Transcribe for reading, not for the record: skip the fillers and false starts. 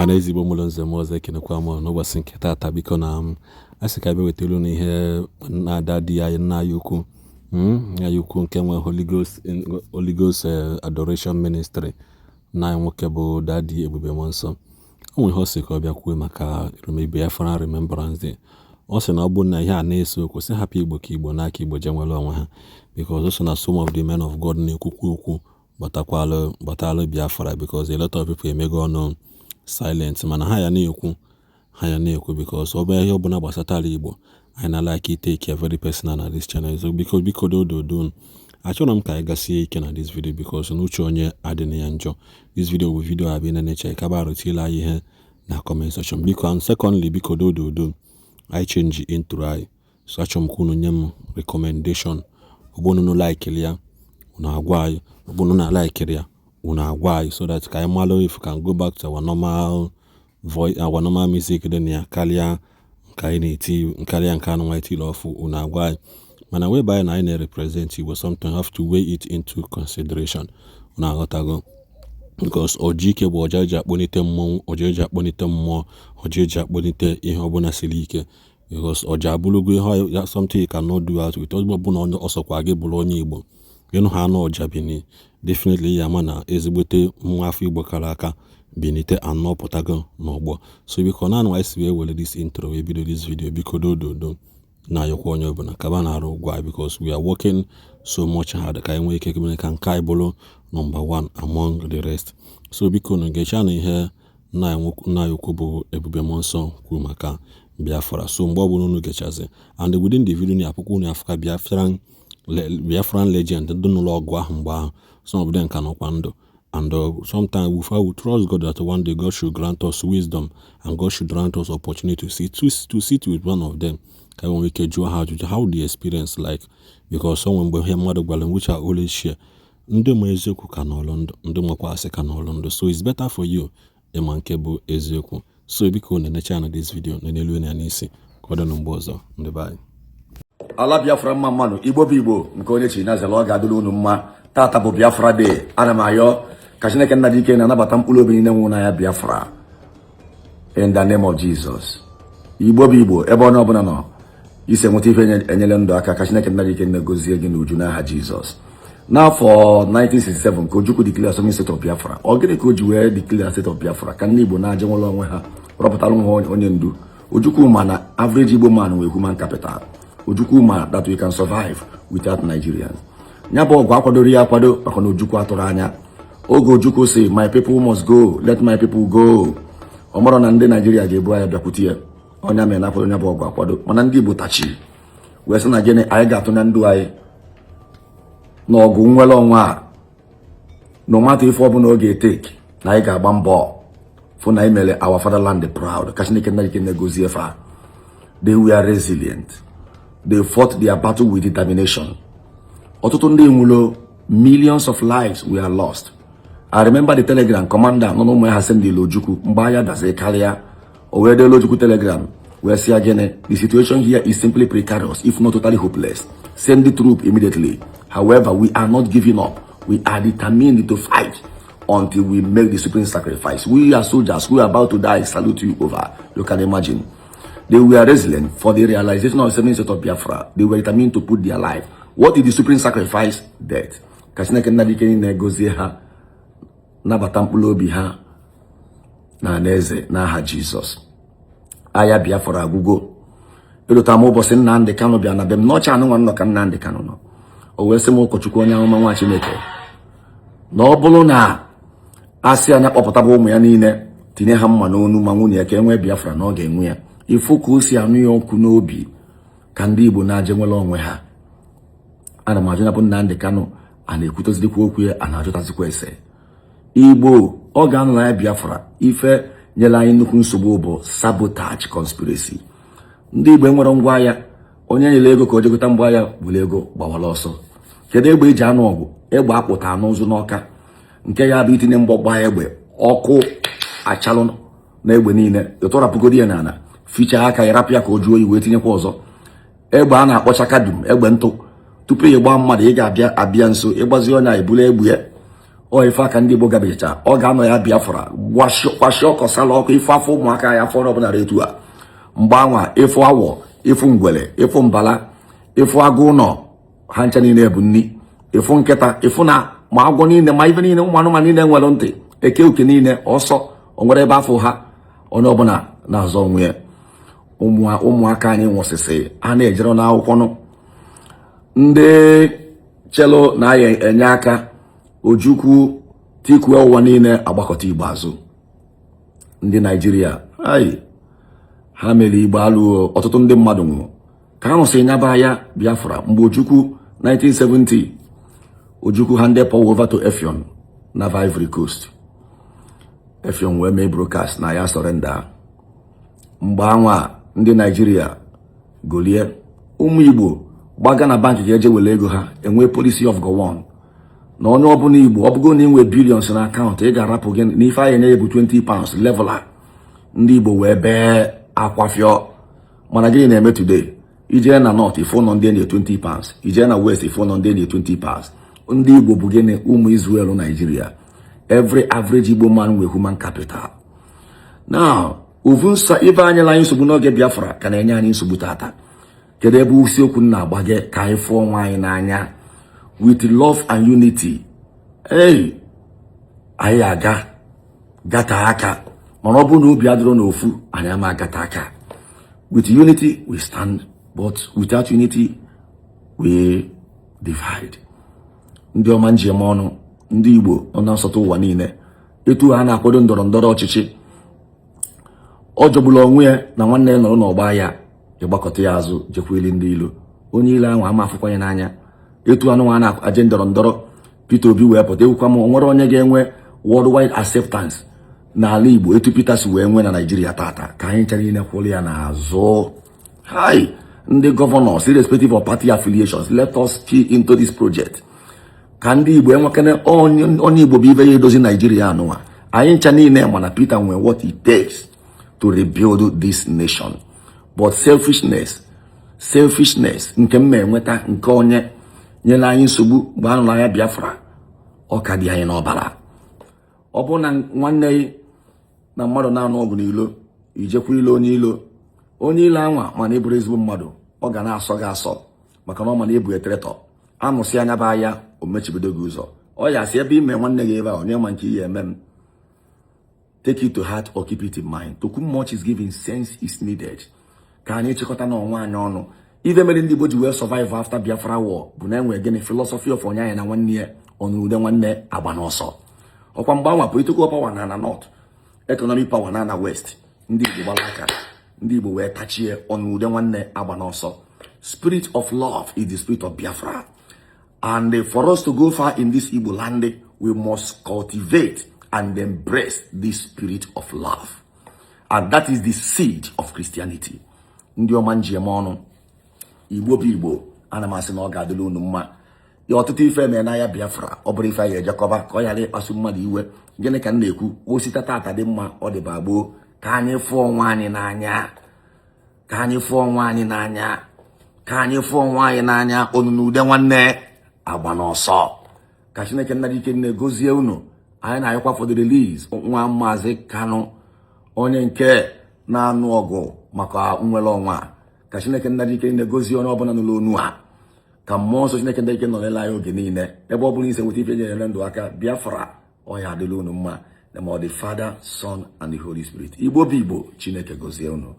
Ọhaneze Igbo mụrụ nze m ọzọ, ekenekwa m n'ụbọchị nke taata. Biko, na m a sị ka bịa wetara unu ihe na-ada di anyị, nna anyị ukwu, nna anyị ukwu nke nwe Holy Ghost, Holy Ghost Adoration Ministry, nna anyị nwoke bụ Daddy Ebube Mmụọ Nsọ. O nwere ihe ọ sị ka ọ bịa kwuo maka Biafran Remembrance Day. Ọ sị na ọ bụrụ na ihe a na-ese okwu, sị hapụ Igbo ka Igbo n'aka Igbo jee nwere onwe ha, because o so na some of the men of God na-ekwukwu okwu gbatakwalụ gbatalụ Biafra, because a lot of people emego ọnụ silent, mana ha ya na-ekwu, ha ya na-ekwu, because ọ bụ ihe ọbụla gbasatara Igbo, anyị na like take it very personal na this channel. So biko, biko, dododo, achọrọ m ka anyị gasie ike na this video, because n'uche onye adịghị ya njọ. This video bụ video abịa na-eche kaba arụtila anyị ihe na comment section, biko. And secondly, biko, dododo, anyị change intro anyị, so achọrọ m ka unu nye m recommendation. Ọ bụrụ unu like ya, unu agwa anyị. Ọ bụrụ na like ya, unu agwa anyị, so that ka anyị malụ if we can go back to our normal voice, our normal music dị na ya, karịa nke anyị na-eti, karịa nke anụ nwa etiri ọfụ. Unu agwa anyị, mana whereby na anyị na-represent Igbo, sometimes have to weigh it into consideration. Unu aghọtago? Because ọja ike bụ ọja eji akpọlite mmọnwụ, ọja eji akpọlite mmụọ, ọja eji akpọlite ihe ọbụla siri ike, because ọja abụrụgo ihe ya, something you cannot do out with. Ọ bụ na ọ sọkwa gị bụrụ onye Igbo, ịnụ ha anụ ọja bini, definitely ya ama na ezigbote nwa afọ Igbo kara aka binite anọ pụtago n'ọgbọ. So biko, na anụ anyị si wee were this intro wee bido this video. Biko, dododo, na-ayọkwa onye ọbụla kaba na-arụ ụgwọ anyị, because we are working so much hard ka anyị nwee ike mee ka nke anyị bụrụ number one among the rest. So biko, na gechaa na ihe nna anyị ukwu bụ Ebube Mmụọ Nsọ kwuru maka Biafra. So mgbe ọbụla unu gechazi, and within the video, na akwụkwọ unu afụka Biafran legend ndị nụrụ ọgụ ahụ mgbe ahụ, some of them ka nọkwa ndụ. And sometimes we trust God that one day God should grant us wisdom and God should grant us opportunity to sit with one of them, ka e nwee ike jụọ ha ajụjụ how the experience like, because onwe mgbe ihe mmadụ gwara m, which I always share: ndị ma eziokwu ka n'ọlụ ndụ, ndị makwa asị ka n'ọlụ ndụ. So it's better for you ịma nke bụ eziokwu. So biko, na-enecha na this video na n'elu ya n'isi ka ọ dị na mgbe ọzọ, ndị be anyị. Ala Biafra, mma mmanụ. Igbo bụ Igbo, nke onye chi nazela, ọ ga-adịrị unu mma. Tata bụ Biafra Day. Ana m ayọ ka Chineke nna dị ike na-anabata mkpụrụ obi niile nwụrụ n'anya Biafra, in the name of Jesus. Igbo bụ Igbo, ebe onye ọbụla nọ isi enweta ife enyere ndụ aka, ka Chineke nna dị ike na-egozie gị n'uju n'aha Jizọs. N'afọ 1967 ka Ojukwu declare sovereign state of Biafra. Ọ gịnị ka o ji wee declare state of Biafra? Ka ndị Igbo na-aje nwere onwe ha, rọpụtara nwa onye ndu. Ojukwu ma na average Igbo man nwere human capital. Ojukwu ma that we can survive without Nigerians. Ya bụ ọgụ akwadoro ya akwado, maka na Ojukwu atụrụ anya oge Ojukwu si, "My people must go, let my people go." Ọ mara na ndị Naijiria ga-ebu anya bịakwute ya. Ọnya mere na akwado ya bụ ọgụ akwado, mana ndị Igbo tachi wee sị na gịnị, anyị ga-atụ na ndụ anyị n'ọgụ nwere onwe a, no matter ife ọbụla ọ ga-eteki, na anyị ga-agba mbọ fụ na anyị mere our fatherland proud. Ka Chineke nna ike na-egozie fa. They were resilient. They fought their battle with determination. Ọtụtụ ndị nwụrụ, millions of lives were lost. I remember the telegram commander nọ n'ụmụ ya ha sendịla Ojukwu mgbe agha daziri karịa. O wee deela Ojukwu telegram wee sị ya gịnị? "The situation here is simply precarious, if not totally hopeless. Send the troop immediately. However, we are not giving up. We are determined to fight until we make the supreme sacrifice. We are soldiers who are about to die. Salute you. Over." You can imagine. They were resilient for the realization of the sovereign state of Biafra. They were determined to put their life. What is the supreme sacrifice? Death. Ka Chineke nna dị ike na-egozie ha, nabata mkpụrụ obi ha na alaeze n'aha Jizọs. Agha Biafra agwụgo. Elota m ụbọchị Nnamdị Kanụ bịa na be m n'ọcha anụ nwa nnọ ka Nnamdị Kanụ nọ. O wee sị m, "Ụkọchukwu, onye amụma, nwa Chineke," na ọ bụrụ na asị anya kpọpụtaba ụmụ ya niile, tinye ha mma n'onu ma nwunye ya, ka e nwee Biafra, na ọ ga-enwe ya. Ifu ka o si anụ ya ọkụ n'obi ka ndị Igbo na-aje nwere onwe ha. Ana m ajụ ya bụ Nnamdị Kanụ, a na-ekwutezikwa okwu ya, a na-ajụtazikwa ese Igbo ọ ga-anọ na ya Biafra. Ife nyere anyị nnukwu nsogbu bụ sabotage, conspiracy. Ndị Igbo nwere ngwa agha. Onye nyere ego ka o jegota ngwa agha were ego gbawara ọsọ. Kedu egbe eji anụ ọgụ? Egbe akpụta n'ụzụ n'ọka, nke ya bụ itinye mgbọ, gbaa egbe, ọkụ achalụ na egbe niile. Ịtọrapụgodi ya n'ala, fichaa aka ya, rapụ ya ka o juo oyi, wee tinyekwa ọzọ. Egbe a na-akpọcha kadum, egbe ntụ, tupu ị gbaa mmadụ, ị ga-abịa abịa nso ịgbazi onye a ebulu egbe ya. Ọ ife aka ndị Igbo gabicha, ọ ga-anọ ya Biafra kwashi ọkọ sala ọkụ ife afọ ụmụaka ya afọ ọbụla etu a. Mgbe anwa, ịfụ awọ, ịfụ ngwele, ịfụ mbala, ịfụ agụ ụlọ, ha ncha niile bụ nni. Ịfụ nkịta, ịfụ na ma agwọ niile, ma ife niile, ụmụ anụmanụ niile nwere ntị, eke uke niile ọsọ o nwere ebe afọ ha. Onye ọbụla na-azọ onwe ya. Ụmụaka anyị nwụsịsị a na-ejere n'akwụkwọ nụ. Ndị chelu na-aya enye aka Ojukwu tikue ụwa niile agbakọta Igbo azụ. Ndị Naijiria ayi ha mere Igbo alụọ, ọtụtụ ndị mmadụ nwụrụ ka a rụsịrị nyaba ya Biafra. Mgbe Ojukwu 1970, Ojukwu handed power over to Effiong na Ivory Coast. Effiong wee mee broadcast na ya surrender. Mgbe anwa, ndị Naijiria golie ụmụ Igbo gbaga na bank ga-eje were ego ha. Enwee policy of Gowon na onye ọbụla Igbo, ọ bụgo na inwe billions na akaụntụ, ị ga-arapụ gị n'ife anyị enye bụ £20 level a. Ndị Igbo wee bee akwafịọ. Mana gịnị na-eme today? Ijee na north, ife ụlọ ndị enye £20. Ijee na west, ife ụlọ ndị enye £20. Ndị Igbo bụ gịnị? Ụmụ Israel Nigeria. Every average Igbo man nwe human capital. Now, ovu nsa ibe anyị anyị nsogbu n'oge Biafra ka na-enye anyị nsogbu tata. Kedu ebe isiokwu m na-agbage? Ka anyị fụọ onwe anyị n'anya with love and unity. Ei, anyị aga gata aka, mana ọ bụrụ na obi adịrọ n'ofu, anyị ama agata aka. With unity we stand, but without unity we divide. Ndị ọma njem ọnụ, ndị Igbo nọ na nsọtụ ụwa niile, etu ha na-akwado ndọrọ ndọrọ ọchịchị, ọ jọgburu onwe ya na nwanne ya nọrọ n'ọgba ya, ịgbakọta ya azụ jekwa ili ndị ilo. Onye ile ahụ ama afụkwa ya n'anya. Etu anụnwa na-aje ndọrọ ndọrọ, Peter Obi wee pụta, ewukwa m nwere onye ga-enwe worldwide acceptance n'ala Igbo etu Peter si wee nwee na Naijiria tata. Ka anyị ncha niile kwụrụ ya n'azụ. Hi, ndị governors, irrespective of party affiliations, let us key into this project ka ndị Igbo enwekene onye Igbo bụ ibe ya edozi Naijiria anụnwa. Anyị ncha niile mana Peter nwee what it takes to rebuild this nation, but selfishness, selfishness nke m ma-enweta nke onye nyere anyị nsogbu mgbe a nụrụ anya Biafra, ọ ka dị anyị n'ọbara. Ọ bụrụ na nwanne gị na mmadụ na-anụ ọgụ n'ilo, ijekwa ilo onye ilo, onye ilo anwa mana ịbụrụ ezigbo mmadụ, ọ ga na-asọ gị asọ maka na ọ mana ịbụ traitor. Amụsị anya bụ anya o mechibido gị ụzọ. Ọ ya sị ebe ime nwanne gị ebe a, onye ma nke ihe eme m. Take it to heart or keep it in mind. To whom much is given, sense is needed. Ka anyị chịkọta na onwe anyị ọnụ. Ife mere ndị Igbo ji wee survive after Biafra war bụ na enwe gịnị? Philosophy of onye anyị na nwanne ya, ọnụude nwanne agba n'ọsọ. Ọkwa mgbe anwa, political power na na north, economic power na na west. Ndị Igbo gbara aka, ndị Igbo wee tachie ọnụude nwanne agba n'ọsọ. Spirit of love is the spirit of Biafra, and for us to go far in this Igbo land, we must cultivate and embrace this spirit of love, and that is the seed of Christianity. Ndị ọma njem ọnụ, Igbo bụ Igbo, ana m asị na ọ ga-adịla unu mma. Ya ọtụtụ ife mere n'ahịa Biafra, ọ bụrụ ife anyị ejekọba ka ọ ghara ịkpasu mmadụ iwe. Gịnị ka m na-ekwu? Osita tata dị mma, ọ dịba gboo. Ka anyị fụọ onwe anyị n'anya, ka anyị fụọ onwe anyị n'anya, ka anyị fụọ onwe anyị n'anya. Onunu ude nwanne agba n'ọsọ. Ka Chineke nna dị ike na-egozie unu. Anyị na-ayọkwa for the release nwa Maazị Kanụ, onye nke na-anụ ọgụ maka nnwere onwe a. Ka Chineke nna dị ike na-egozie onye ọbụla n'ụlọ onu a. Ka mmụọ nsọ Chineke ndị ike nọrela anyị oge niile, ebe ọ bụla ise nweta ife nyere ndụ aka Biafra. Ọ ya adịla unu mma. Na ma ọ dị Father, Son and the Holy Spirit. Igbo bụ Igbo. Chineke gozie unu.